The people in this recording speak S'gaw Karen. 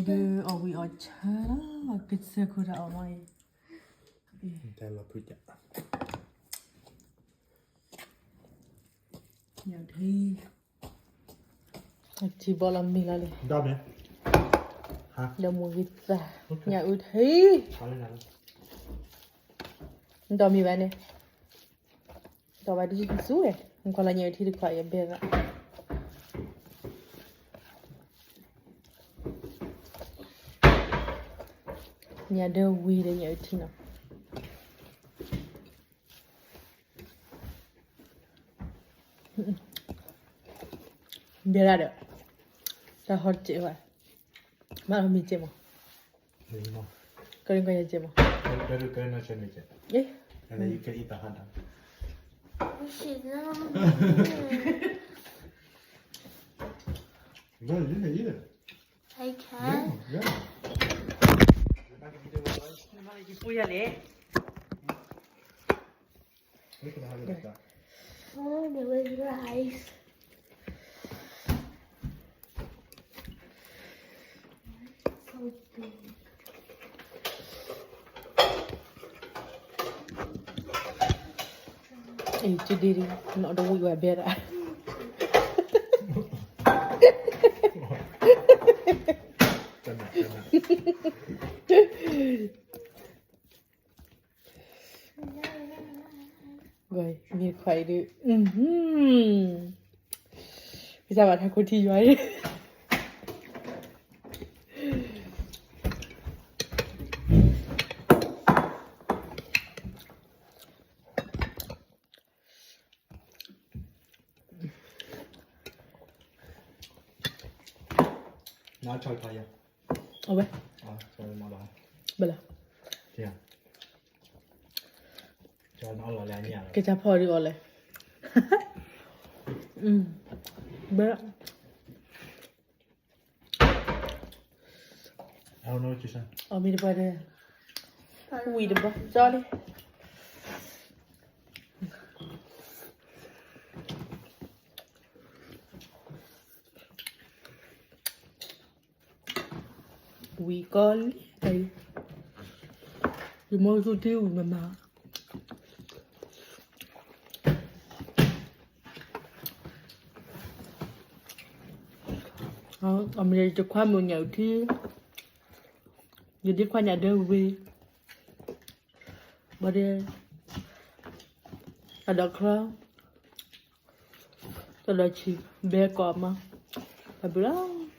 အီၣ်ဝံၤအီၣ်ဆၢလီၤ ကစၢၢ်ခိၣ်တၢ်အီၣ်မ့ၢ်အံၤ တဲလီၤဖုၣ်က ညၣ်အုၣ်ထံ ထံဘီလီၤမံၤလီၤလံ ဒီးမိၢ်ဂံၢ်သၣ် ညၣ်အုၣ်ထံ ဒီးမံၤဘၣ်န့ၣ် ဒီးဘၣ်ဒ်ဆူဝဲ နကွၢ်လၢညၣ်အုၣ်ထံတခွးအံၤအဘဲရၣ် ညၣ်ဒၢဝံၤဒီးညၣ်အုၣ်ထံနီၤ ဘဲရၣ်ဒီး တၢ်ဟီတစဲးဝဲ မ့ၢ်မံၤစဲးမး ကရၢကရၢစဲးမး အ့ I can. Oh, there was rice. So big. အ့ ကဒ့ဒ့ နီၢ်တဝံၣ်ဝဲဘဲဒၣ် ဝဲမ့ၢ်ခွါအံၤဒုး ကစၢ်ဘၣ်ထါခိၣ်ထံယွၤအံၤ နဆီဖါယၤ အဝဲ ဘၣ်လီၤ ကစၢ်ဖီဒုးအီၤလဲၣ် ဘၣ် အီၣ်မ့ၢ်တပှၢ်ဒီး ဝံၤတဘီ ကၠီလံ ဝံၤကီလံ ယမိၢ်သူၣ်ထံဝံၤမးမး အမ့ၢ်ယတခွါမုၢ်ညၣ်အုၣ်ထံ ယဒ့ခွါညၣ်ဒၢဝံၤ ဘၣ်ဒီး အဒီးချီ တဒီးဆံး ဘဲကိးမး တၢ်ဘျုးလီၤ